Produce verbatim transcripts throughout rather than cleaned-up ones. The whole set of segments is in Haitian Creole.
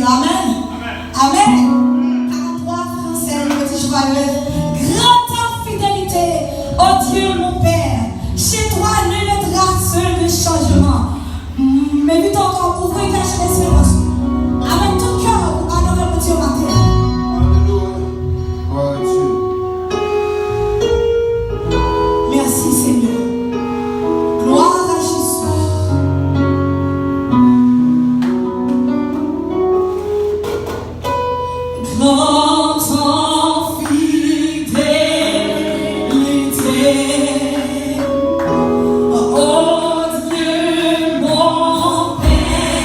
Amen. Amen. Quarante-trois français, il me dit, je crois, le, grande fidélité, ô Dieu mon Père, chez toi nul ne trace de changement. Mais vite encore, ouvrez une cage d'espérance. Avec tout cœur, adorez le Dieu matin. Alléluia. Gloire à Dieu. Merci Seigneur. Gloire à Jésus. Grande fidélité, ô Dieu mon Père,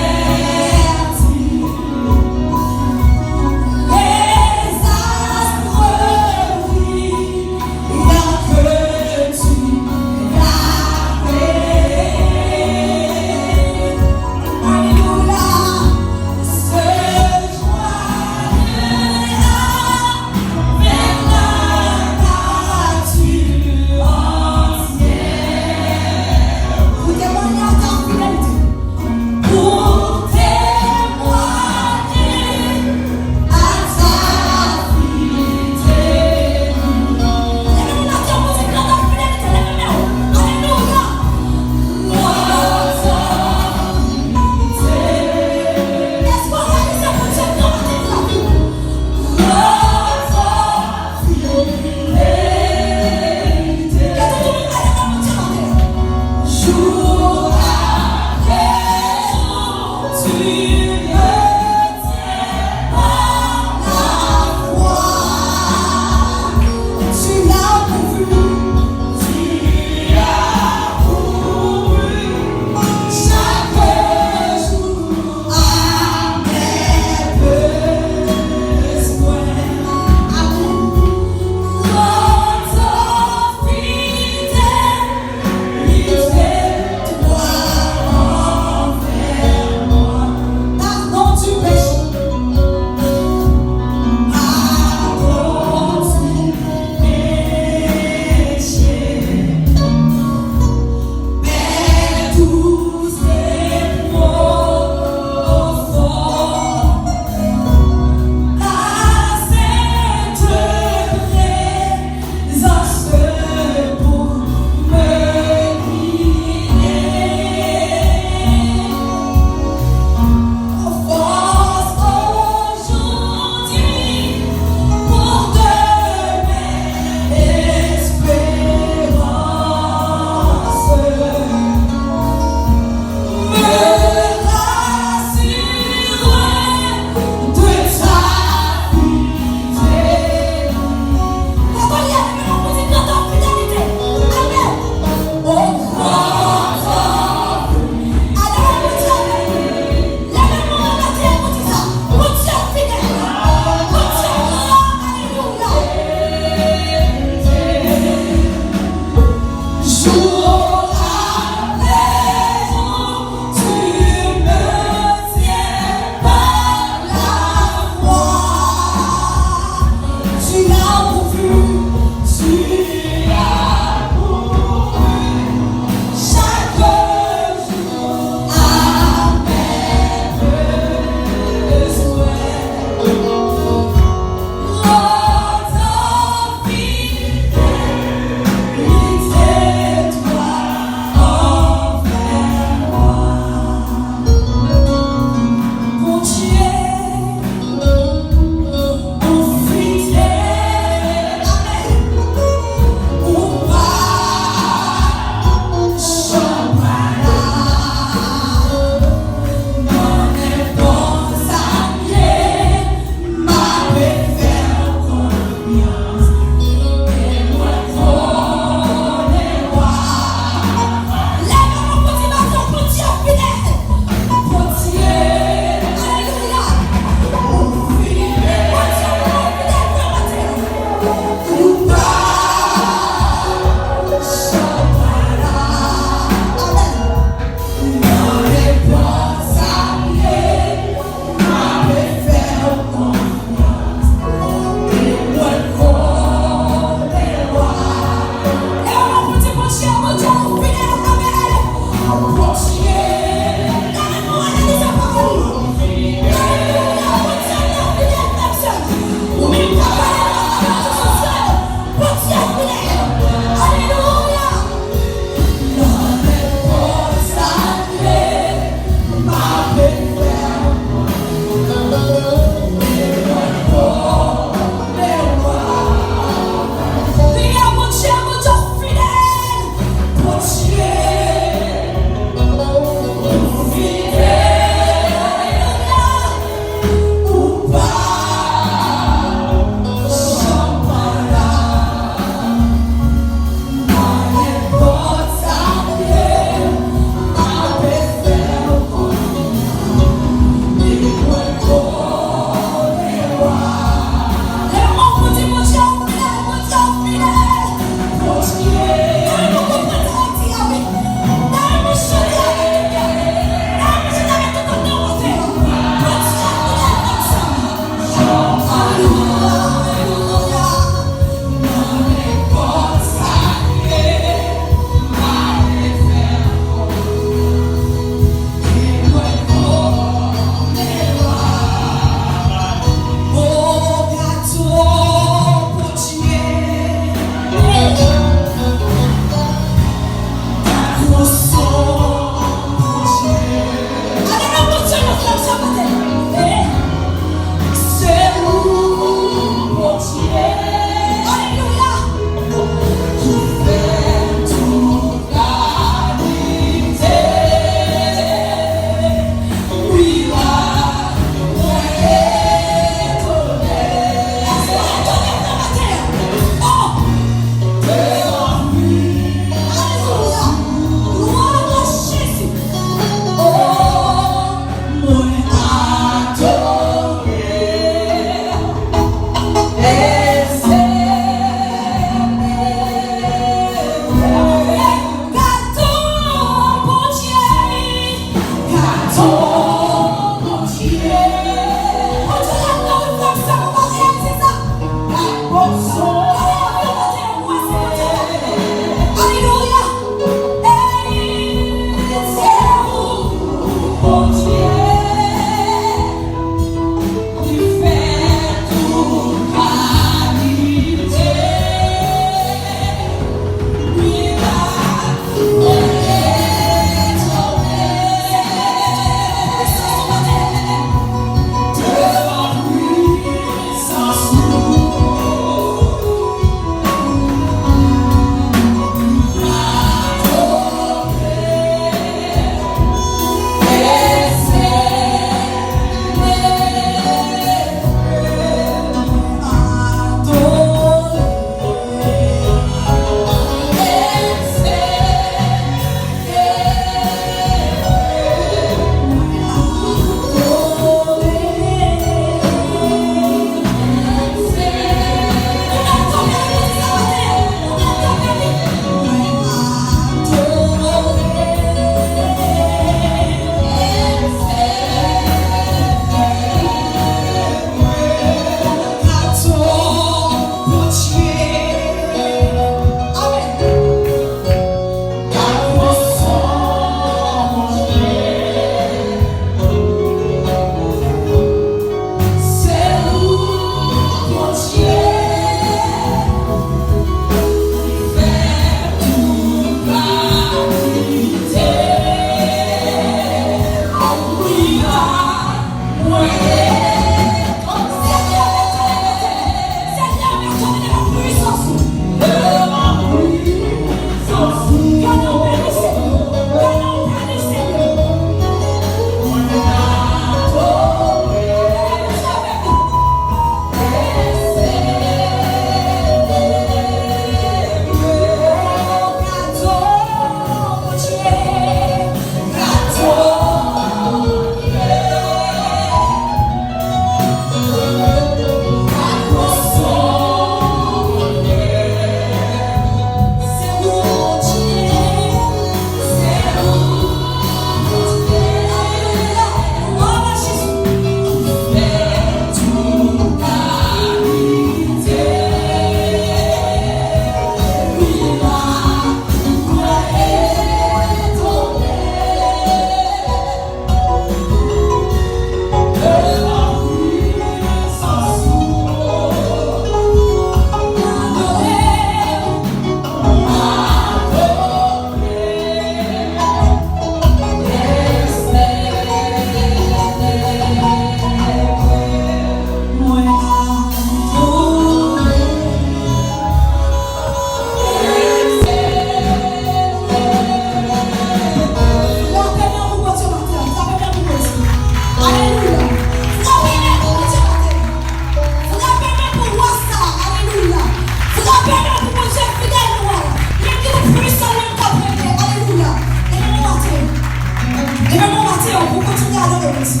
Adore Bondye.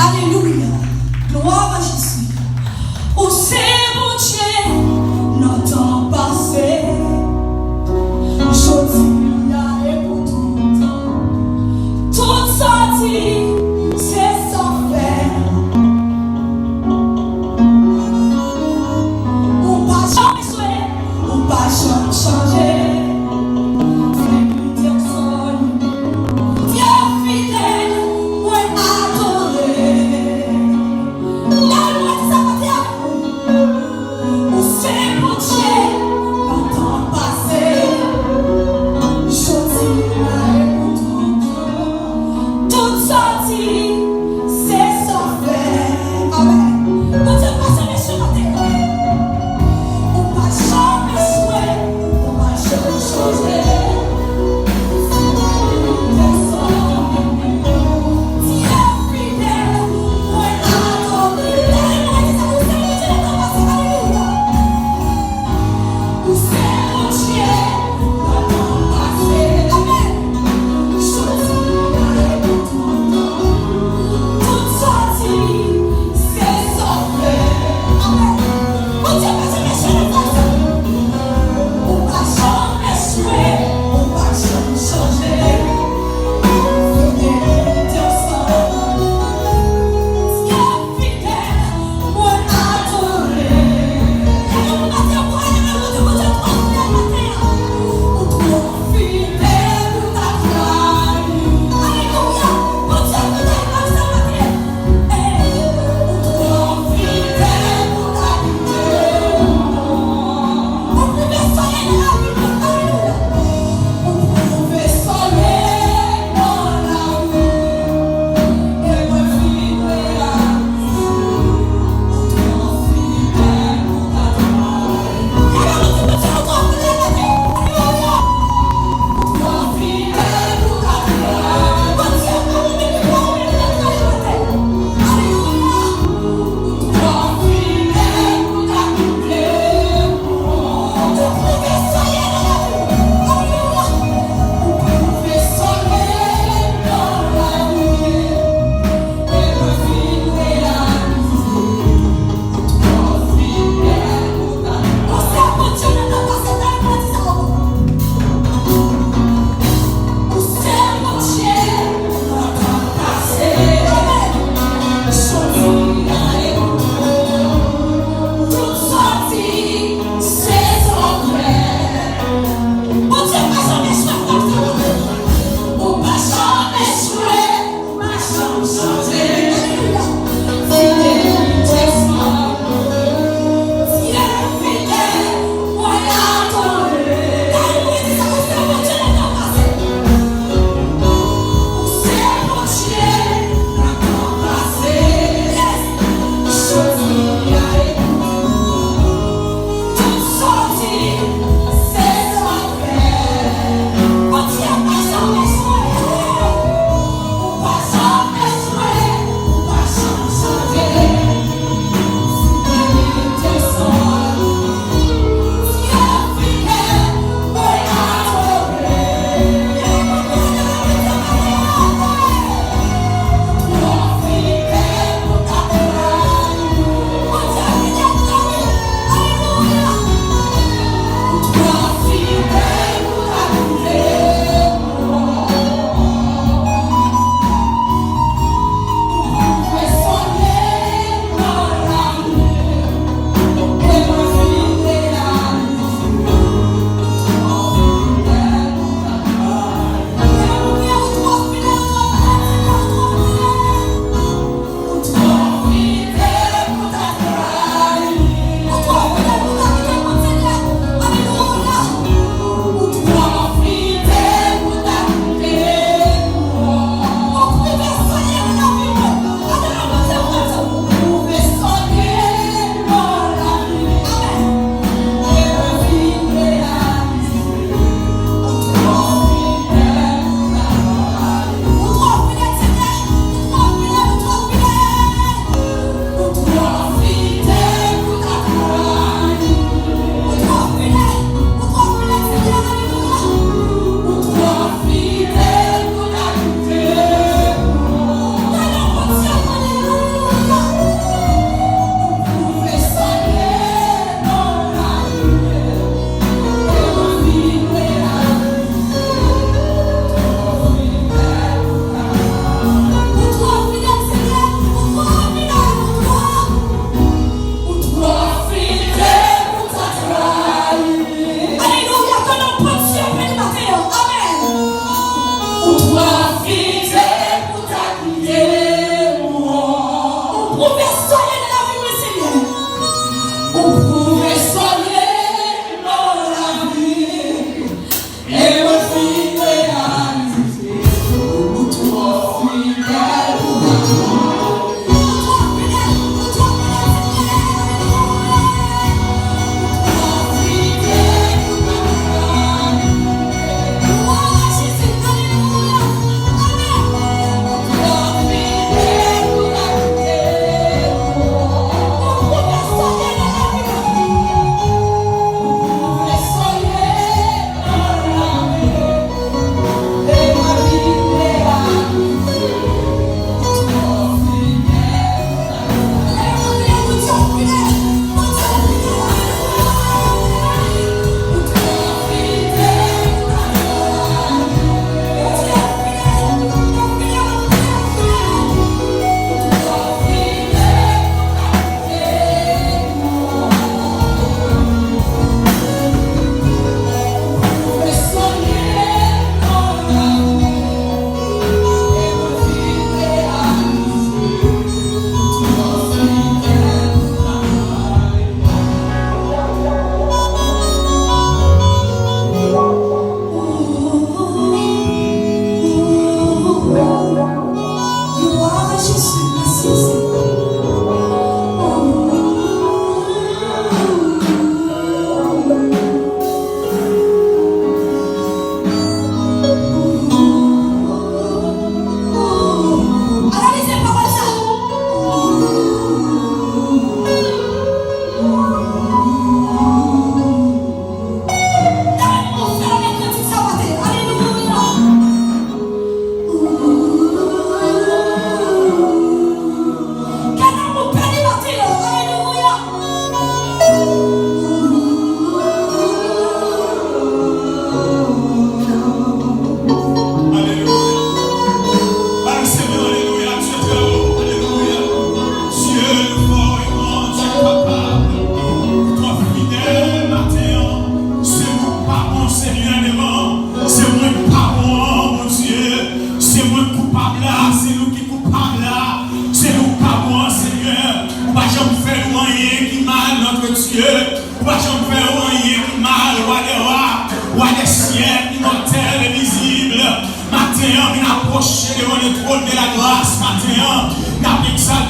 Alelouya. Glwa a Jezi. Ou se Bondye nan tan pase. Jodi a e pou tout tan. Tout sa di, se sa fè. Ou pa janm swe, ou pa janm chanje. Fidèl, mwen adore. Lè mwen di sa, pa di a.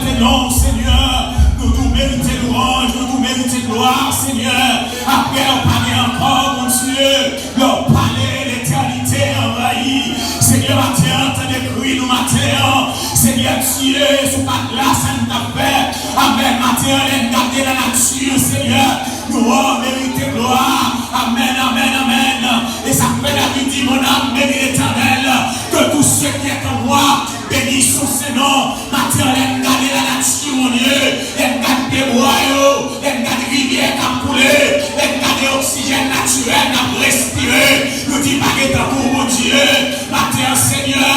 Se non, Senyè, nou tou merite lwanj, nou tou merite glwa, Senyè. Apre lè w pale ankò, Bondye, lè w pale, letènite anvayi. Senyè, maten an, tande kri nou maten an. Senyè Dye, si w pa t la, sa n t ap fè? Amèn. Maten an, lè n gade lanati, Senyè, nou wè w merite glwa. Amèn, amèn, amèn. E sa k fè David di, Mon âme bénit l'Éternel, que tout ce qui est en moi bénisse son saint nom. Maten an, lè n gade lanati, Bondye, lè n gade pyebwa yo, lè n gade rivyè k ap koule, lè n gade oksijèn natirèl n ap respire, nou di pa gen tankou Bondye. Maten an, Senyè,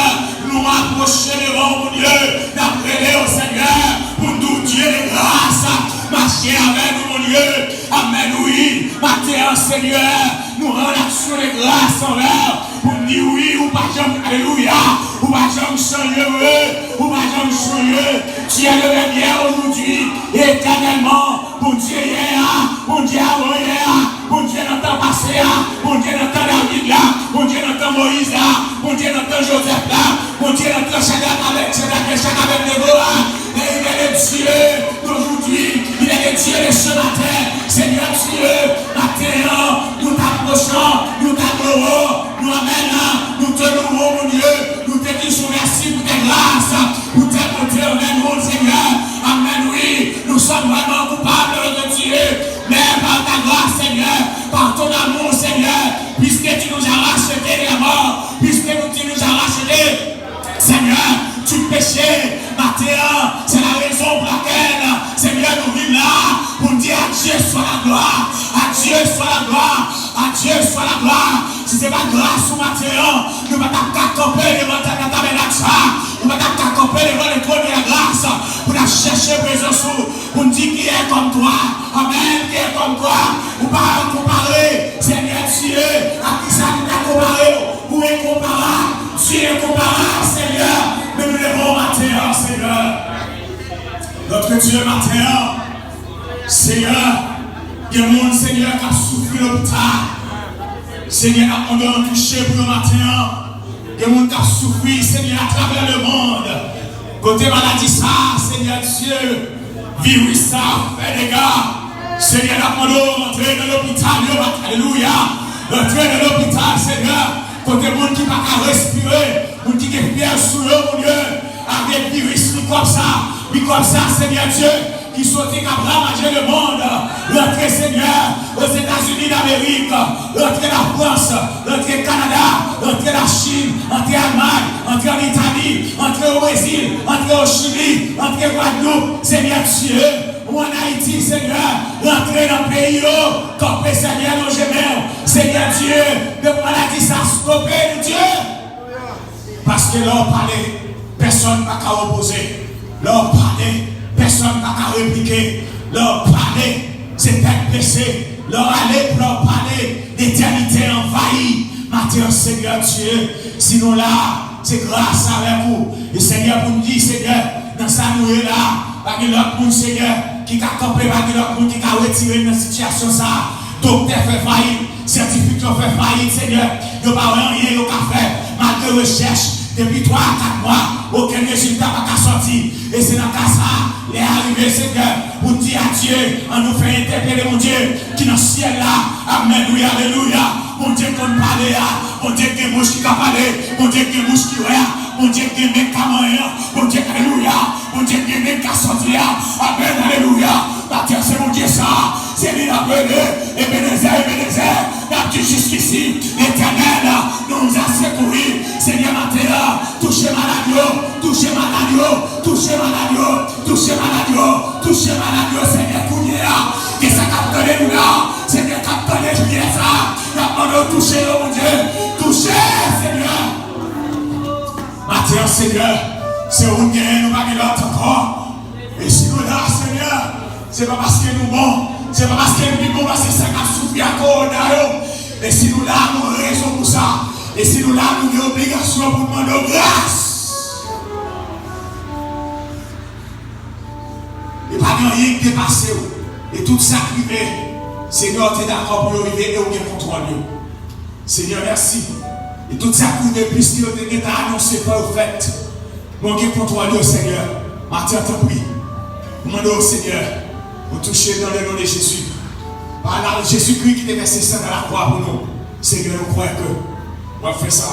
nou apwoche devan w, Bondye, n ap rele w, Senyè, pou n di w, Dye de gras, mache avè nou, Bondye. Amèn, wi. Maten an, Senyè, nou rann aksyon de gras anvè w. Pou n di wi, ou pa janm, alelouya, ou pa janm chanje, wi, ou pa janm chanje. Tu es le même hier, aujourd'hui et éternellement. Bondye yè a, Bondye avan yè a, Bondye nan tan pase a, Bondye nan tan David la, Bondye nan tan Moyiz la, Bondye nan tan Jozèf la, Bondye nan tan Chadrak avèk, Chadrak, Mechak, Abèdnego a. Et il est le Dieu d'aujourd'hui, il est le Dieu de ce matin. Seigneur Dieu, maten an, nou t ap pwoche, nou t ap glori, nou amèn, nou te louwe w, Bondye, nou te di w mèsi pou tè gras, pou tè bonte anvè nou, Senyè. Amèn, wi, nous sommes vraiment coupables, notre Dieu, mais par ta grâce, Seigneur, par ton amour, Seigneur, puisque tu nous as rachetés de la mort, puisque tu nous as rachetés, Seigneur, du péché. Maten an, c'est la raison pour laquelle, Seigneur, nou vin la pou n di à Dieu soit la gloire, à Dieu soit la gloire, à Dieu soit la gloire. Si se pa t gras ou maten an, nou pa t ap ka kanpe devan tabènak sa, nou pa t ap ka kanpe devan le trône de la grâce pou n ap chèche prezans ou, pou n di qui est comme toi. Amèn, qui est comme toi. Ou pa konpare, Seigneur Dieu, ak kisa nou ta konpare w? Ou enkonparab, Dieu enkonparab, Senyè. Men nou leve w maten an, Senyè. Notre Dieu, maten an, Senyè, gen moun, Senyè, k ap soufri lopital. Senyè, n ap mande w touche pou yo maten an. Gen moun k ap soufri, Senyè, atravè lemonn. Kote maladi sa, Senyè Dye, viris sa ap fè dega. Senyè, n ap mande w rantre nan lopital yo, alelouya. Rantre nan lopital, Senyè, kote moun ki pa ka respire, moun ki gen fyèv sou yo, Bondye, avèk viris mikwòb sa, mikwòb sa, Senyè Dye, ki soti k ap ravaje lemonn. Rantre, Senyè, Ozetazini Damerik, rantre Lafrans, rantre Kanada, rantre Lachin, rantre Almay, rantre ann Itali, rantre o Brezil, rantre o Chili, rantre Gwadloup, Senyè Dye, ou ann Ayiti, Senyè, rantre nan peyi yo, kanpe, Senyè, lonje men w, Senyè Dye, depi maladi sa stope, nou Dye. Paske lè w pale, pèsonn pa ka opoze. Lè w pale, pèsonn pa ka replike. Lè w pale, se tèt bese. Lè w ale, lè w pale, letènite anvayi. Maten an, Senyè Dye, si nou la, se gras avèk ou. E Senyè, pou n di, Senyè, nan sa nou ye la, pa gen lòt moun, Senyè, ki ka kanpe, pa gen lòt moun ki ka retire n nan sitiyasyon sa a. Doktè fè fayit, syantifik yo fè fayit, Senyè. Yo pa wè anyen yo ka fè. Malgre rechèch, depi twa a kat mwa, okenn rezilta pa ka sòti. E se nan ka sa a, lè a rive, Senyè, pou n di adye, ann nou fè entèpele Bondye ki nan syèl la. Amèn, wi, alelouya. Bondye konn pale a, Bondye gen bouch ki ka pale, Bondye gen bouch ki wè a, Bondye gen men k ka manyen an, Bondye, alelouya, Bondye gen men k ka sòti a. Amèn, alelouya. Maten an, se Bondye sa, se li n ap rele. Ebenezè, Ebenezè, n ap di jiskisi, Letènèl nous a secourus. Senyè, maten an, touche malad yo, touche malad yo, touche malad yo, touche malad yo, touche malad yo, Senyè, kounye a. Gen sa k ap tande nou la, Senyè, k ap tande priyè sa, n ap mande w touche yo, Bondye. Touche, Senyè. Maten an, Senyè, se ou n genyen, nou pa gen lòt ankò. E si nou la, Senyè, se pa paske nou bon, se pa paske n pi bon pase sa k ap soufri ak kowona yo. E si nou la, nou gen rezon pou sa. E si nou la, nou gen obligasyon pou n mande w gras. E pa gen anyen ki depase w. E tout sa k rive, Senyè, w te dakò pou yo rive e w gen kontwòl yo. Senyè, mèsi. E tout sa k rive, piske yo te gentan anonse fò yo fèt. Men w gen kontwòl yo, Senyè. Maten an, tanpri, Nou mande w, Senyè, pou touche l nan le non de Jezi. Pa la, Jezikri ki te vèse san nan lakwa pou nou. Senyè, nou kwè ke w ap fè sa.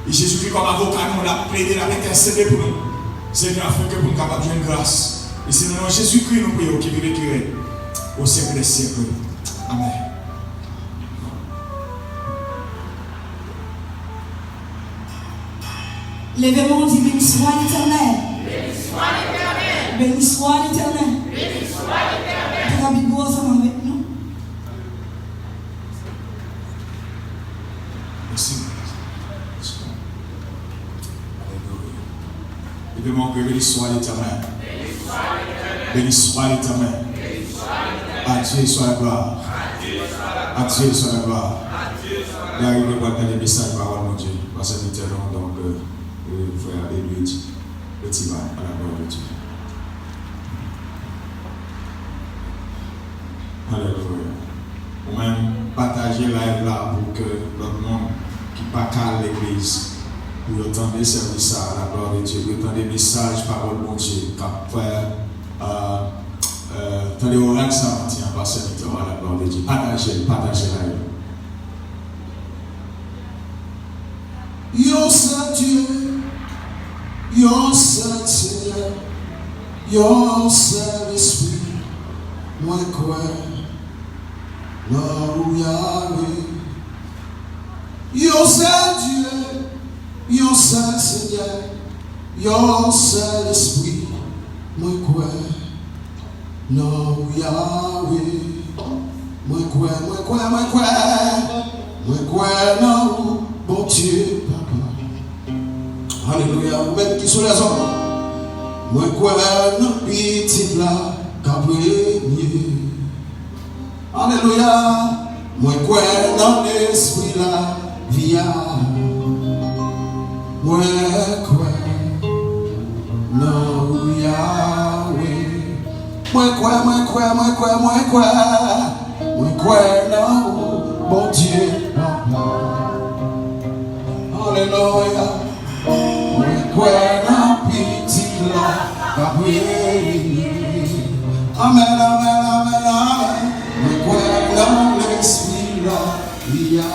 E Jezikri kòm avoka nou, l ap plede, l ap entèsede pou nou. Senyè, afin ke pou nou kapab jwenn gras. E se nan non Jezikri nou priye w ki viv e ki règne au siècle des siècles. Amèn. Leve men w, di, Béni soit l'Éternel. Béni soit l'Éternel. Pran Bib ou ansanm avèk nou. Mèsi. Alelouya. Leve men w, Béni soit l'Éternel. Béni soit l'Éternel. À Dieu soit la gloire. À Dieu soit la gloire. N a rive pou n tande mesaj pawòl Bondye pa sèvitè nou, donk, euh, euh, frè Edwidge Etival, à la gloire de Dieu. Alelouya. Ou menm, pataje live la pou ke lòt moun ki pa ka al legliz, pou yo tande sèvis sa a, la gloire de Dieu, pou yo tande mesaj pawòl Bondye k ap fè, euh, euh, tande oral sa maten an pa sèvitè a, la gloire de Dieu. Pataje l, pataje live. Yon sèl Dye, yon sèl Senyè, yon sèl Espri, mwen kwè nan ou, Yahweh. Yon sèl Dye, yon sèl Senyè, yon sèl Espri, mwen kwè nan ou, Yahweh. Mwen kwè, mwen kwè, mwen kwè. Mwen kwè nan ou, Bondye, Papa. Alelouya. Ou menm ki sou lèzòm. Mwen kwè nan Pitit la k ap renye. Alelouya. Mwen kwè nan Lespri lavi a. Mwen kwè nan ou, Yahweh. Mwen kwè, mwen kwè, mwen kwè, mwen kwè. Mwen kwè nan ou, Bondye Papa. Alelouya. Mwen kwè nan Pitit la k ap reyini. Amèn, amèn, amèn, amèn. Mwen kwè nan Lespri lavi a.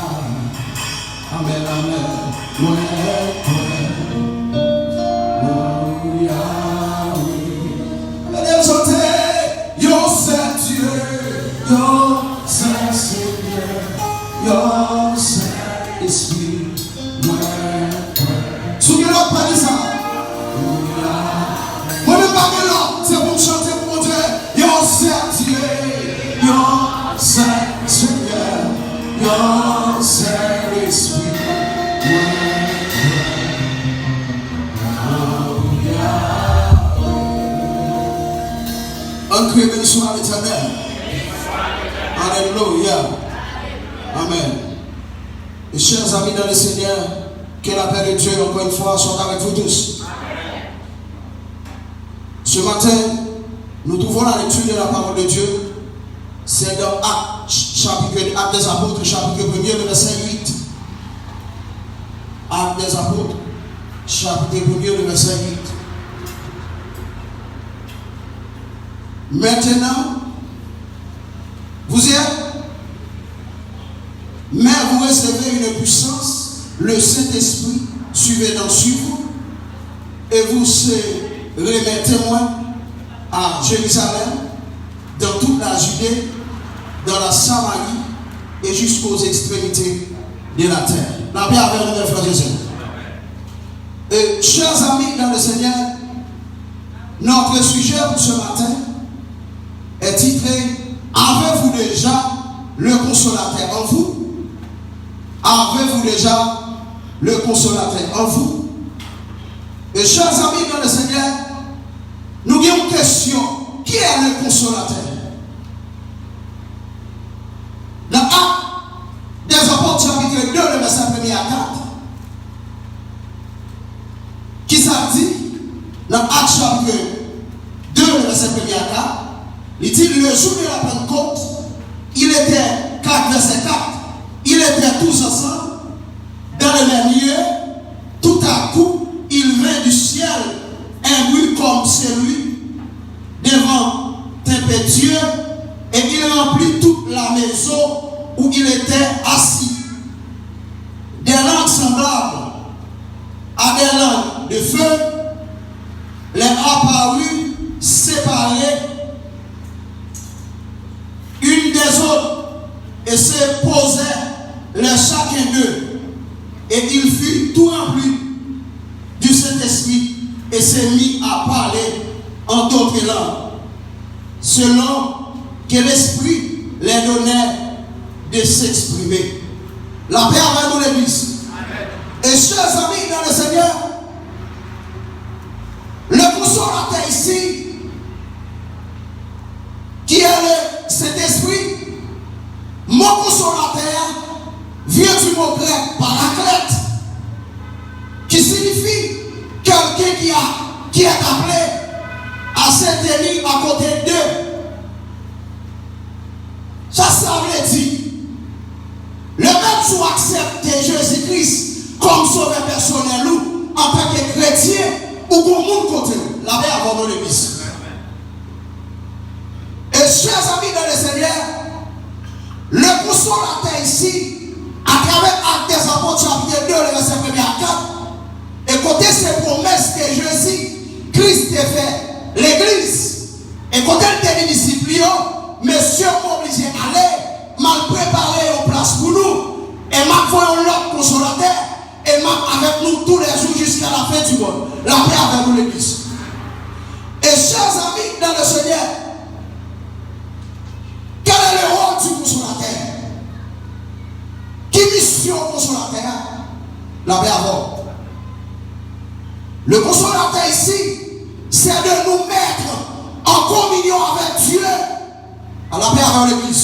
Amèn, amèn. Mwen kwè nan Yahweh. Mèt chante, yon sèl Dye, yon sèl Senyè, yon sèl Espri, mwen kwè. Si w gen lòt, pa di sa. Mwen menm pa gen lòt, se pou m chante pou Bondye. Yon sèl Dye, yon sèl Senyè, yon sèl Espri, mwen kwè. Ann kriye, Béni soit l'Éternel. Alelouya. Amèn. Mes chers amis dans le Seigneur, que la paix de Dieu, encore une fois, soit avec vous tous. Ce matin, nous trouvons la lecture de la parole de Dieu. C'est dans Actes, chapitre, Actes des Apôtres, chapitre premier, le verset huit. Actes des Apôtres, chapitre premier, le verset huit. Maintenant, vous y êtes? Mais vous recevez une puissance, le Saint-Esprit survenant sur vous, et vous serez mes témoins à Jérusalem, dans toute la Judée, dans la Samarie et jusqu'aux extrémités de la terre. Lapè avèk nou, mes frères et sœurs. Et chers amis dans le Seigneur, notre sujet pour ce matin est titré: Avez-vous déjà le Consolateur en vous? Avez-vous déjà le Consolateur en vous? Et chers amis dans le Seigneur, nou gen yon kesyon: qui est le Consolateur? Dans Actes des Apôtres, chapitre deux, le verset premier à quatre, kisa l di? Nan Actes chapitre deux, le verset premier à quatre, li di: Le jour de la Pentecôte, il était quatre, verset quatre, il était tous ensemble dans le même lieu. Tout à coup, il vint du ciel un bruit comme celui d'un vent où il était assis. Des langues semblables à des langues de feu leur apparurent séparées une des autres et se posèrent les chacun d'eux. Et il fut tout rempli du Saint-Esprit et se mit à parler en d'autres langues, selon que l'Esprit leur donnait de s'exprimer. Lapè avè nou, legliz. E chè zanmi nan le Senyè, le konsolatè isi, ki è le Sentespri, mo konsolatè a vyen di mo grèk paraklèt, ki siyifi quelqu'un qui a, qui est appelé à se tenir à côté d'eux. Sa sa vle di? Lè menm si w aksepte Jezi Kris kòm sovè pèsonèl ou antanke kretyen, ou gon moun kote w. Lapè avè w, legliz. E chè zanmi nan le Senyè, le konsolatè isi, atravè Actes des Apôtres, chapitre deux, le verset premier à quatre, e kote se pwomès ke Jezi Kris te fè legliz, e kote l te di disip li yo, mesye, m oblije ale, m al prepare yon plas pou nou, e m ap voye yon lòt konsolatè, e m ap avèk nou tou lè jou jiska lafen di mond. Lapè avè nou, legliz. E chè zanmi nan le Senyè, quel est le rôle du consommateur? Ki misyon konsolatè a? Lapè avè w. Le consommateur ici, c'est de nous mettre en communion avec Dieu. A lapè avè w, legliz.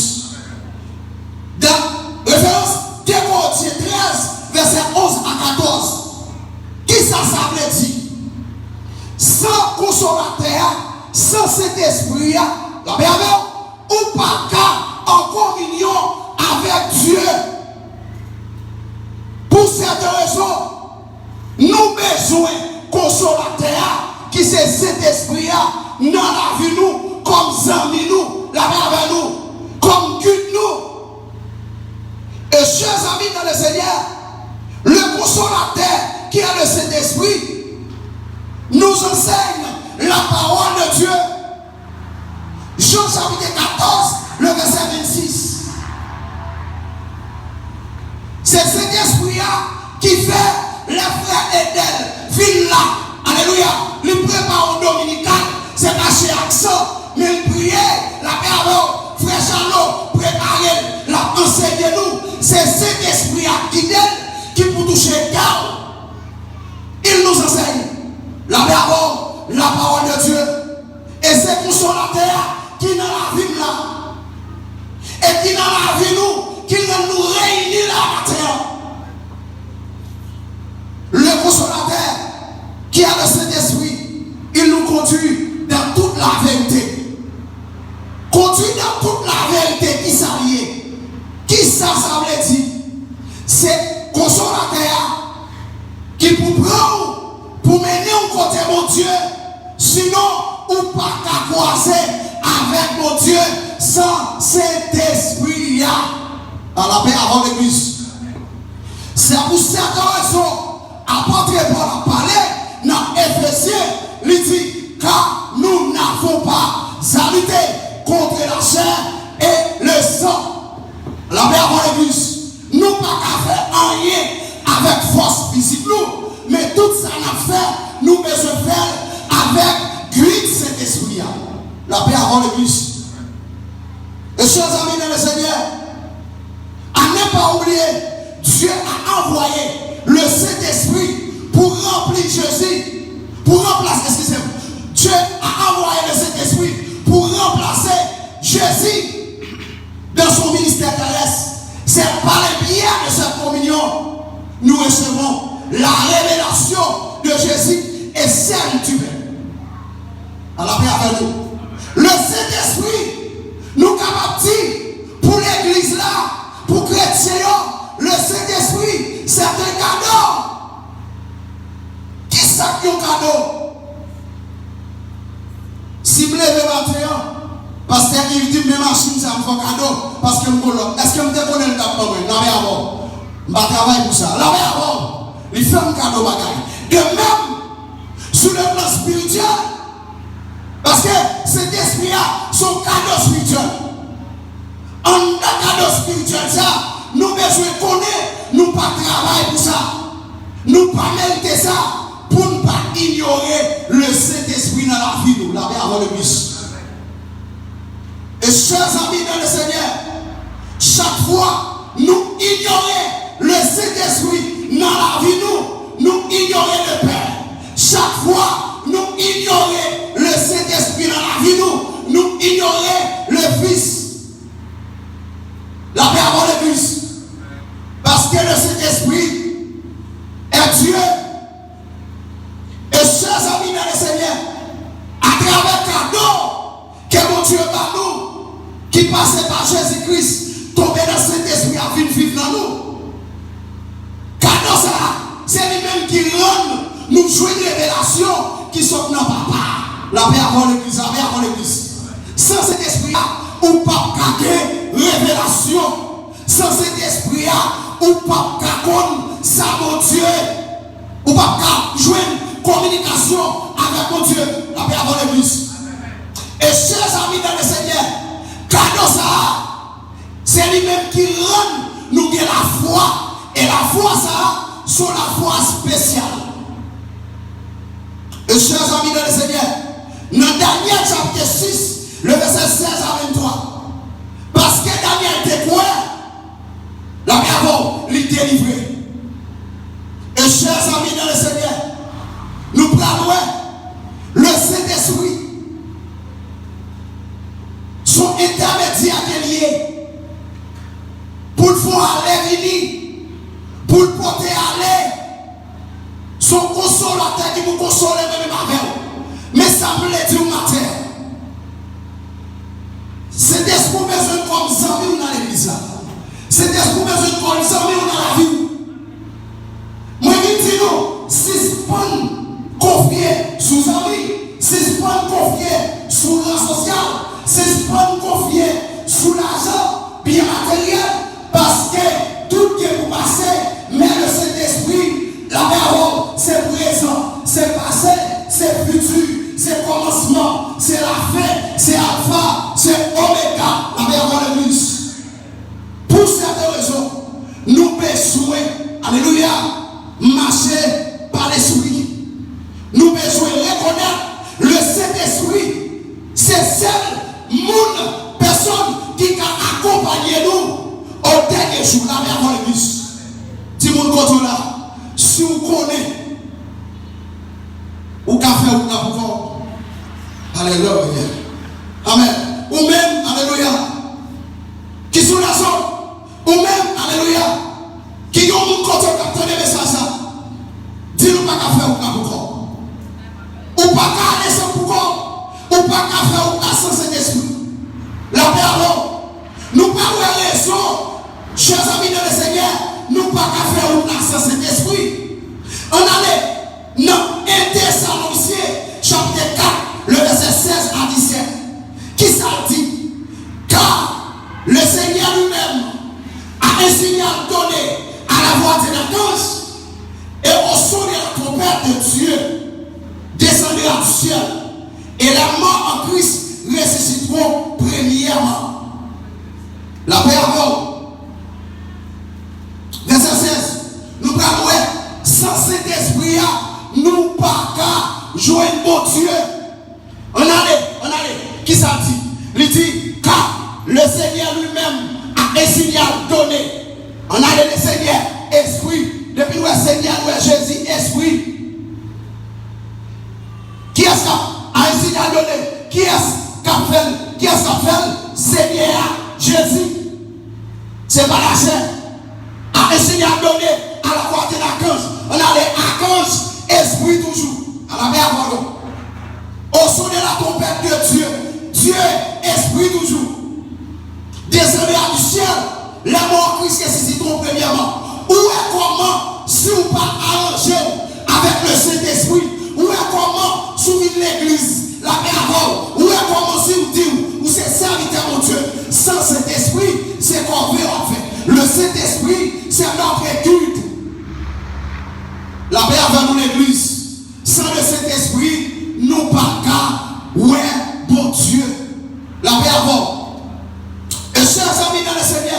Dan referans de Korentyen trèz, vèsè onz a katòz. Kisa sa vle di? San konsolatè a, san Sentespri a, lapè avè w, ou pa ka an kominyon avèk Dye. Pou sèten rezon, nou bezwen konsolatè a, ki se Sentespri a, nan lavi nou, kòm zanmi nou, lapè avè nou, kòm gid nou. E chè zanmi nan le Senyè, le consommateur qui est le Saint-Esprit nous enseigne la parole de Dieu. Jan chapit katòz, le vèsè vennsis. Se Sentespri a ki fè lè frè Edèl vin la. Alelouya. Li prepare yon dominikal, se pa chè ak san, men li priye, lapè avè w, frè Jano prepare l, l ap ansenye nou. Se Sentespri a ki gide l, ki pou touche kè w. Il nous enseigne, lapè avè w, la parole de Dieu. E se konsolatè a ki nan lavi m la, e ki nan lavi nou, ki rann nou reyini la maten an. Le consommateur, qui est le Saint-Esprit, il nous conduit dans toute la vérité. Kondui dans toute la vérité, kisa l ye? Kisa sa vle di? Se konsolatè a ki pou pran w, pou mennen w kote Bondye. Sinon, ou pa ka kwaze avèk Bondye san Sentespri a. A lapè avè w, legliz. Se pou sèten rezon, apot Pòl ap pale nan Efezyen, li di, car nous n'avons pas à lutter contre la chair et le sang. Lapè avè w, legliz. Nou pa ka fè anyen avèk fòs fizik nou, men tout sa n ap fè, nou bezwen fè l avèk gid Sentespri a. Lapè avè w, legliz. E chè zanmi nan le Senyè, à ne pas oublier, Dieu a envoyé le Saint-Esprit pour remplir Jésus, pour remplacer, excusez-moi, Dieu a envoyé le Saint-Esprit pour remplacer Jésus dans son ministère terrestre. C'est par le biais de cette communion, nous recevons la révélation de Jésus et celle du peuple. A lapè avè nou. Le Sentespri, nou kapab di, pou legliz la, pou kretyen yo, le Sentespri, se te kado. Kisa k yon kado? Si m leve maten an, Pastè Yves di m, men machin sa m fè w kado, paske m gon lòt. Èske m te konnen l t ap ban mwen? Lapè avè w. M pa travay pou sa. Lapè avè w. Li fè m kado bagay. De menm, sou le plan espirityèl, paske Sentespri a se yon kado espirityèl. Anndan kado espirityèl sa, nou bezwen konnen nou pa travay pou sa. Nou pa merite sa pou n pa inyore Lesentespri nan lavi nou. Lapè avè w, legliz. E chè zanmi nan le Senyè, chak fwa nou inyore Lesentespri nan lavi nou, nou inyore Lepè. Chak fwa nou inyore Lesentespri nan lavi nou, nou inyore Lefis. Lapè avè w, legliz. Paske Lesentespri è Dye. E chè zanmi nan le Senyè, atravè kado ke Bondye ba nou, ki pase pa Jezi Kris, tonbe nan Sentespri a vin viv nan nou. Kado sa a, se li menm ki rann nou jwenn revelasyon ki sot nan Papa a. Lapè avè w, legliz, lapè avè w, legliz. San Sentespri a, ou p ap ka gen revelasyon. San Sentespri a, ou p ap ka konn sa Bondye, ou p ap ka jwenn kominikasyon avèk Bondye. Lapè avè w, legliz. E chè zanmi nan le Senyè, kado sa a, se li menm ki rann nou gen lafwa. E lafwa sa a, se yon lafwa espesyal. E chè zanmi nan le Senyè, nan Danyèl chapit sis, le vèsè sèz a venntwa, paske Danyèl te kwè, lapè avè w, li delivre. E chè zanmi nan le Senyè, nou pral wè Lesentespri se yon entèmedyè ke li ye pou l fè w ale vini, pou l pote ale. Se yon konsolatè ki pou konsole mwen menm avè w. Men sa m vle di w maten an. Sentespri w bezwen l kòm zanmi w nan legliz la. Sentespri w bezwen l kòm zanmi w nan lavi w. Mwen vin di nou, sispann konfye sou zanmi, sispann konfye sou ran sosyal, sispann konfye sou lajan, byen materyèl, paske tout gen pou pase, men Lesentespri, lapè avè w, se prezan, se pase, se fiti, se kòmansman, se lafen, se alfa, se omega, lapè avè w, legliz. Pou sèten rezon, nou bezwen, alelouya, mache pa Lespri. Nou bezwen rekonèt Lesentespri se sèl moun, pèsòn ki ka akonpaye nou o dènye jou. Lapè avè w, legliz. Di moun kote w la, si w konnen ou ka fè wout la pou kò w. Alelouya. Amèn. Ou menm, alelouya, ki sou lèzòd, ou menm, alelouya, ki gen yon moun kote w k ap tande mesaj sa, di l ou pa ka fè wout la pou kò w. Ou pa ka ale san pou kò w. Ou pa ka fè wout la san Sentespri. Lapè avè w. Nou pral wè rezon, chè zanmi nan le Senyè, nou pa ka fè wout la san Sentespri. Ann ale nan en Tesalonichen, chapit kat, le vèsè sèz a disèt. Kisa l di? Car le Seigneur lui-même a un signal donné à la voix d'un archange, et au son de la trompette de Dieu descendra du ciel, et les morts en Christ ressusciteront premièrement. Lapè avè w. Vèsè sèz, nou pral wè, san Sentespri a, nou pa ka jwenn Bondye. Ann ale, ann ale. Kisa l di? Li di, car le Seigneur lui-même a un signal donné. Ann ale, le Seigneur, Espri. Depi n wè Senyè, n wè Jezi, Espri. Kiyès k ap, a un signal donné, kiyès k ap fè l? Kiyès k ap fè l? Senyè a, Jezi. Se pa lachè. A un signal donné à la voix d'un archange. Ann ale, akanj, Espri toujou. Alabè avè nou. Au son de la trompette de Dieu. Dieu, Espri toujou. Descendra du ciel, les morts en Christ ressusciteront premièrement. Ou wè kòman, si w pa aranje w avèk le Sentespri, ou wè kòman, si w vin legliz, lapè avè w, ou wè kòman, si w di w, ou se sè C'est notre guide. Lapè avè nou, legliz. San le Sentespri, nou pa ka wè Bondye. Lapè avè w. E chè zanmi nan le Senyè,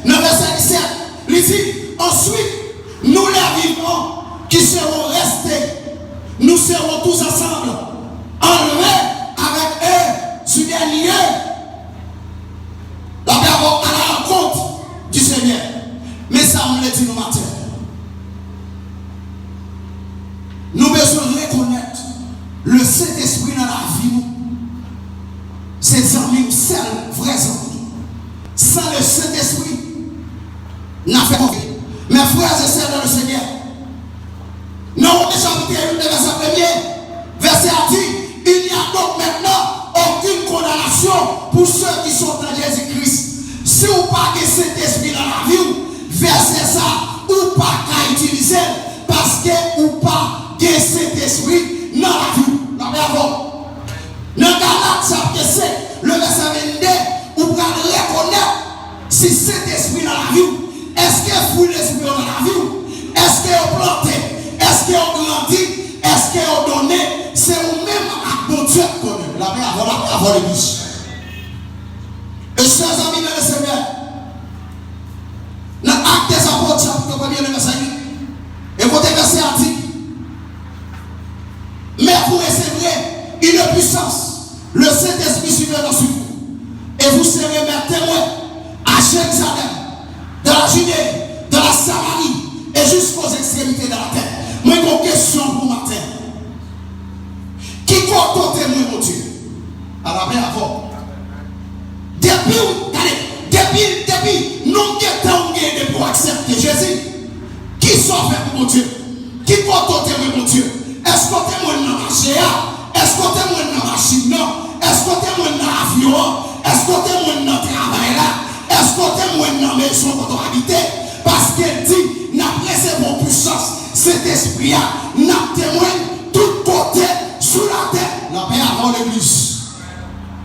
nan vèsè disèt, li di, ensuite, nous les vivants qui serons restés, nous serons tous ensemble enlevés avec eux sur des nuées. Lapè avè w, à la rencontre du Seigneur. Men sa m vle di nou maten. Nou bezwen rekonèt le Sentespri nan lavi nou. Se zanmi w, sèl vrè zanmi. San le Sentespri, n ap fè kòve. Mes frères et sœurs dans le Seigneur, nan Women chapit uit, vèsè premye, vèsè a di, il n'y a donc maintenant aucune condamnation pour ceux qui sont en Jésus-Christ. Si w pa gen Sentespri nan lavi w, vèsè sa, ou pa ka itilize l, paske ou pa gen Sentespri nan lavi w. Lapè avè w. Nan Galat chapit senk, le vèsè vennde, ou pral rekonèt si Sentespri nan lavi w. Èske fwi Lespri yo nan lavi w? Èske yo plante? Èske yo grandi? Èske yo donnen? Se ou menm ak Bondye k konnen. Lapè avè w, lapè avè w, legliz. E chè zanmi nan le Senyè, nan Actes des Apôtres, chapit premye, le vèsè uit, e kote vèsè a di, mais vous recevrez une puissance, le Saint-Esprit survenant sur vous, et vous serez mes témoins à Jérusalem, dans la Judée, dans la Samarie, et jusqu'aux extrémités de la terre. Mwen gen yon kesyon pou maten. Ki kote w temwen Bondye? Ala byen avè w. Depi w, gade, depi, depi nonm de tan ou genyen depi w aksepte Jezi, kisa w fè pou Bondye? Ki kote w temwen Bondye? Èske w temwen nan mache a? Èske w temwen nan machin nan? Èske w temwen nan avyon an? Èske w temwen nan travay la? Èske w temwen nan mezon kote w abite? Paske l di, n ap resevwa yon pisans Sentespri a, n ap temwen tout kote sou latè. Lapè avè w, legliz.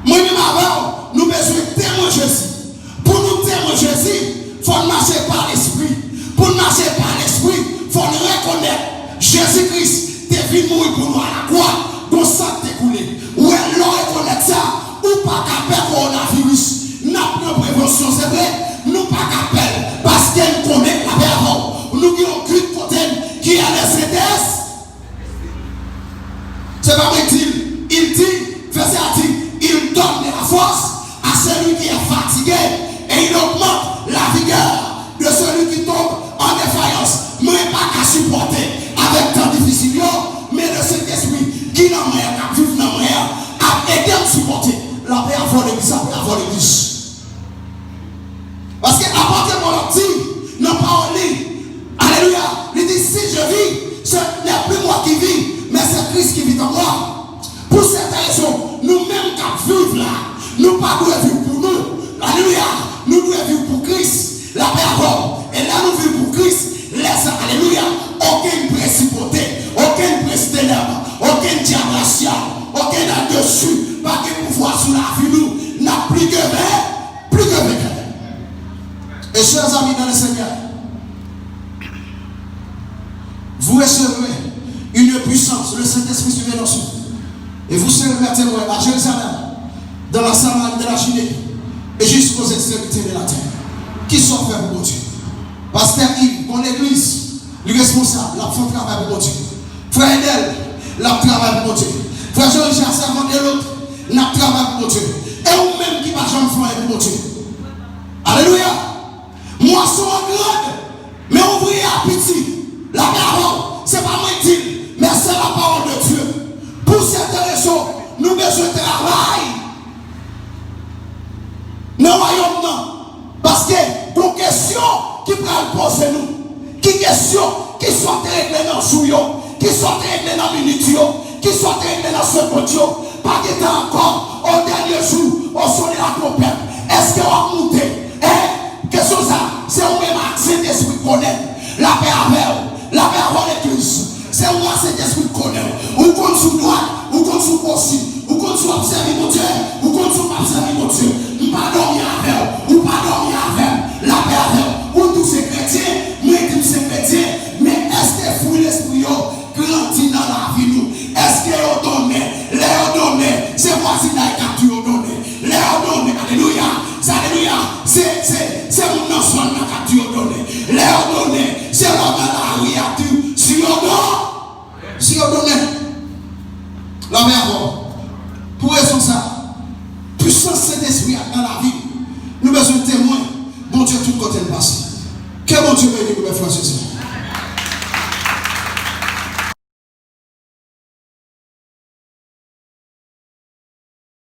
Mwen menm avè w, nou bezwen temwen Jezi. Pou nou temwen Jezi, fò n mache pa Lespri. Pou n mache pa Lespri, fò n rekonèt Jezi Kris te vin mouri pou nou alakwa, gon san k te koule. Ou wè, lè w rekonèt sa, ou pa ka pè kowonaviris. N ap pran prevansyon, se vre, nou pa ka pè l, paske n konnen lapè avè w. Nou gen yon gid kote n ki ale se tès. Se pa mwen ki di l, il dit, vèsè a di, il donne de la force à celui qui est fatigué et il augmente la vigueur de celui qui tombe en défaillance. Mwen pa ka sipòte avèk tan difisil yo, men le Sentespri ki nan mwen an, k ap viv nan mwen an, ap ede m sipòte. Lapè avè w, legliz, lapè avè w, legliz. Paske apot Pòl ap di nan pawòl li, alelouya, li di, si je vis, ce n'est plus moi qui vis, mais c'est Christ qui vit en moi. Pou sèten rezon, nou menm k ap viv la, nou pa dwe viv pou nou. Alelouya! Nou dwe viv pou Kris. Lapè avè w. E lè nou viv pou Kris, lè sa, alelouya, okenn prensipate, okenn prens tenèb, okenn dyab rasyal, okenn andesu pa gen pouvwa sou lavi nou. N ap pli ke venk, pli ke venkè. E chè zanmi nan le Senyè, vous recevrez une puissance, le Saint-Esprit survenant sur vous. Et vous serez mes témoins à Jérusalem, dans la Samarie, dans la Judée, et jusqu'aux extrémités de la terre. Kisa w fè pou Bondye? Pastè Yves, gon legliz, li responsab, l ap fè yon travay pou Bondye. Frè Edel, l ap travay pou Bondye. Frè Jean Richard, sèvant de lòt, n ap travay pou Bondye. E ou menm ki pa janm fè anyen pou Bondye? Alelouya! Mwason an grand, men ouvriyè a piti. Lapè avè w, se pa mwen k di l, men se la parole de Dieu. Pou sèten rezon, nou bezwen travay nan wayòm nan. Paske gon kesyon ki pral poze nou. Ki kesyon? Kisa w te regle nan jou yo? Kisa w te regle nan minit yo? Kisa w te regle nan segonn yo? Pa gen tan ankò. Au dernier jour, au son de la trompette, èske w ap moute? Hein? Kesyon sa, se ou menm ak Sentespri k konnen. Lapè avè w. Lapè avè w, legliz. Se ou ak Sentespri k konnen. Ou konn si w dwat, ou konn si w goch, ou konn si w ap sèvi Bondye, ou konn si w p ap sèvi Bondye. M pa dòmi avè w, ou pa dòmi avè m. Lapè avè w. Ou tou se kretyen. Se, se, se moun nan zòn nan k ap di yo donnen. Lè yo donnen, se lòt nan lari a di, si yo don, si yo donnen. Lame avè w. Pou rezon sa, pisans Sentespri a nan lavi m. Nou bezwen temwen.